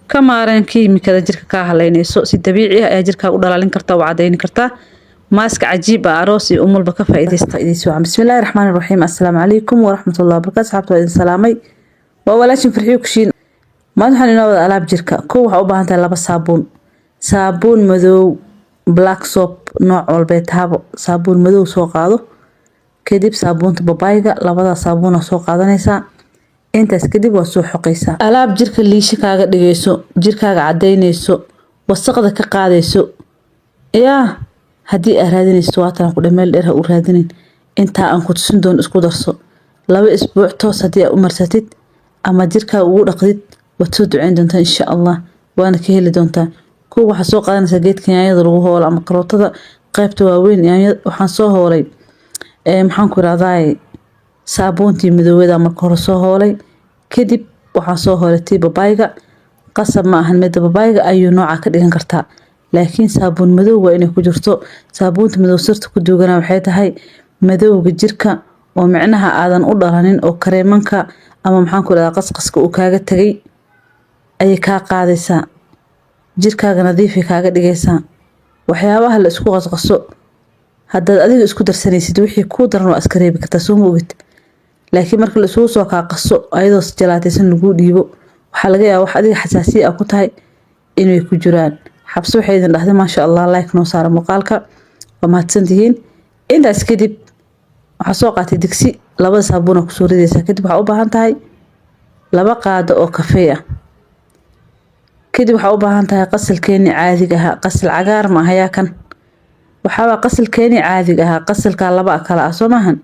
Ka maaran kiimikada jirka kaa haleynayso. Si dabiici ah ayaa jirkaaga u dhalaalin kartaa, u cadayni kartaa. Maaska cajiib ah, aroos iyo umulba ka faa'iidaysta. Bismillaahi raxmaani raxiim. Assalaamu calaykum waraxmatullahi wabarakaatu. Asxaabta, waa idin salaamay, waa walaashin Farxiyo Kushiin. Maanta waxaan inoo wada alaab jirka. Kow, waxaa u baahan tahay laba saabuun. Saabuun madow, black soap, nooc walbee taabo, saabuun madow soo qaado. Kadib saabuunta babayga, labada saabuuna soo qaadanaysaa. Intaas kadib waa soo xoqaysaa. Alaab jirka liisha kaaga dhigayso, jirkaaga cadaynayso, wasaqda ka qaadayso yaa haddii aad raadinayso, waatan ku meel dheer ha u raadinin. Intaa aan ku tusin doono isku darso. 2 isbuuc toos haddii aad u marsatid ama jirkaaga ugu dhaqdid, waad soo duceyn doontaa insha Allah, waana ka heli doontaa. Kow, waxaa soo qaadanaysaa geedka yaanyada lagu hoolo ama karootada qaybta waaweyn. Yaanyada waxaan soo hoolay, maxaan ku irahdaa, saabuuntii madoowada marka hore soo hoolay. Kadib waxaan soo hoolay tii babayga. Qasab ma ahan midda babayga, ayuu nooca ka dhigan kartaa, laakiin saabuun madow waa inay ku jirto. Saabuunta madow sirta ku duugana waxay tahay madowga jirka oo micnaha aadan u dhalanin oo kareemanka ama, maxaan ku irahdaa, qasqaska uu kaaga tagay ayay kaa qaadaysaa. Jirkaaga nadiifay kaaga dhigaysaa. Waxyaabaha la isku qasqaso haddaad adiga isku darsanaysid, wixii kuu daran waa iska reebi kartaa, soo ma ogid? Laakiin marka la isugu soo kaa qaso, ayadoo jalaataysan laguu dhiibo, waxaa laga yaabaa wax adiga xasaasiya ah ku tahay inay ku jiraan. Xabse waxay idin dhahday, maasha Allah, like noo saara muuqaalka, waa mahadsantihiin. Intaas kadib waxaa soo qaatay digsi, labada saabuuna kusoo ridaysaa. Kadib waxaa u baahan tahay 2 qaado oo kafee ah. Kadib waxaa u baahan tahay qasilkeeni caadiga ahaa. Qasil cagaar ma ahayaa kan, waxaawaa qasilkeeni caadiga ahaa. Qasilkaa laba kala ah, soo maahan?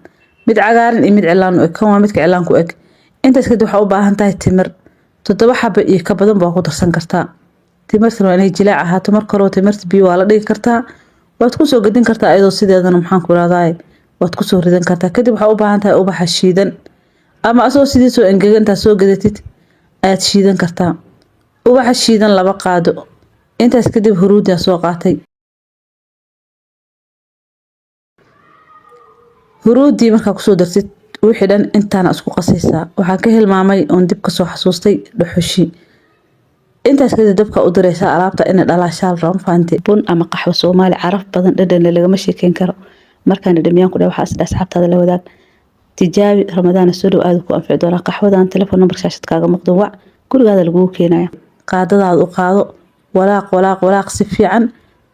Mid cagaaran iyo mid cilaan u eg. Kan waa midka cilaan ku eg. Intaas kadib waxaa u baahan tahay timir, 7 xaba iyo ka badan baa ku darsan kartaa. Timirtan waa inay jilaac ahaato. Marka horeba timirta biyo waa la dhigi kartaa, waad kusoo gedin kartaa iyadoo sideedana, maxaan ku irahdaa, waad kusoo ridan kartaa. Kadib waxaa u baahan tahay ubaxa shiidan ama asagoo sidiisoo engegan intaad soo gadatid ayaad shiidan kartaa. Ubaxa shiidan 2 qaado. Intaas kadib huruudaa soo qaatay. Huruudii markaa kusoo dartid wixii dhan, intaana isku qasaysaa. Waxaan ka hilmaamay oon dib kasoo xasuustay dhuxushi. Intaas kadib dabka u diraysaa alaabta inay dhalaashaal rabo, fahanti. Bun ama qaxwo Soomaali caraf badan, dhadhanna lagama sheekeyn karo. Markaan dhadhamiyaan ku dhahay, waxaa isdha asxaabtaada la wadaag, tijaabi. Ramadaana soo dhow, aada ku anfici doonaa qaxwadan. Telefoon number shaashad kaaga muuqdo wac, gurigaada lagugu keenaya. Qaadadaada u qaado, walaaq, walaaq, walaaq si fiican.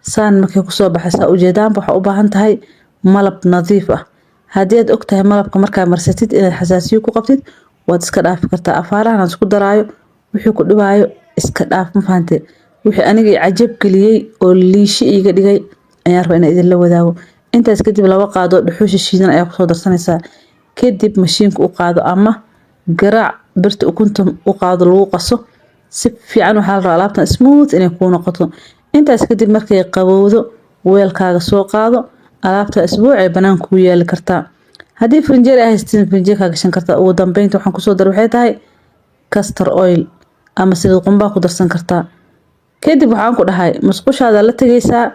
Saan markay kusoo baxaysaa ujeedaanba, waxaa u baahan tahay malab nadiif ah. Haddii aad ogtahay malabka markaa marsatid inaad xasaasiyo ku qabtid, waad iska dhaafi kartaa. Afaarahan aan isku daraayo, wixii ku dhibaayo iska dhaaf, ma fahante? Wixii aniga cajab geliyey oo liishi iiga dhigay ayaan rabaa inaan idinla wadaago. Intaas kadib 2 qaado dhuxusha shiidan ayaa kusoo darsanaysaa. Kadib mashiinka u qaado ama garaac birta ukunta u qaado lagu qaso si fiican. Waxaa la rabaa alaabtan smooth inay kuu noqoto. Intaas kadib markay qabowdo, weelkaaga soo qaado. Alaabta isbuuc ay banaan kugu yaali kartaa. Haddii frinjeer ay haystiin, frinjeerkaa gashan kartaa. Ugu dambeynta waxaan kusoo daray waxay tahay castor oil ama saliid qumbaa ku darsan kartaa. Kadib waxaan ku dhahay musqushaada la tegaysaa.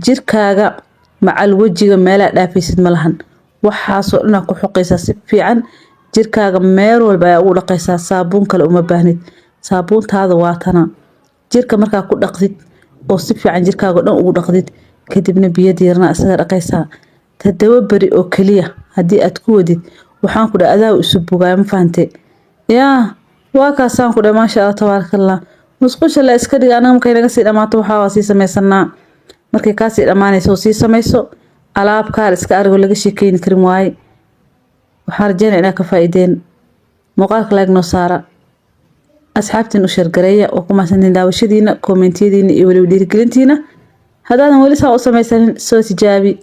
Jirkaaga macal wejiga meelaa dhaafaysid ma lahan. Waxaasoo dhanaa ku xoqaysaa si fiican. Jirkaaga meel walba ayaa ugu dhaqaysaa. Saabuun kale uma baahnid, saabuuntaada waatana. Jirka markaa ku dhaqdid oo si fiican jirkaaga dhan ugu dhaqdid, kadibna biyo diirana isaga dhaqaysaa. 7 beri oo keliya haddii aad ku wadid, waxaan ku dhahay adaa isu bogaaya, ma fahante? Yaa waa kaasaan ku dhahay, maasha Allah, tabaaraka Allah. Musqusha la iska dhiga. Anaga markay naga sii dhamaato, waxaa waa sii samaysanaa. Markay kaasii dhammaanayso, sii samayso. Alaab kaal iska arigoo laga sheekeyni karin waaye. Waxaan rajeynaya inaad ka faa'iideen muuqaalka. Like noo saara, asxaabtiin u share gareeya. Oo ku mahadsantiin daawashadiina, commentiyadiina iyo weliba dhiirigelintiina. Haddaadan weli saa u samaysanin, soo tijaabi.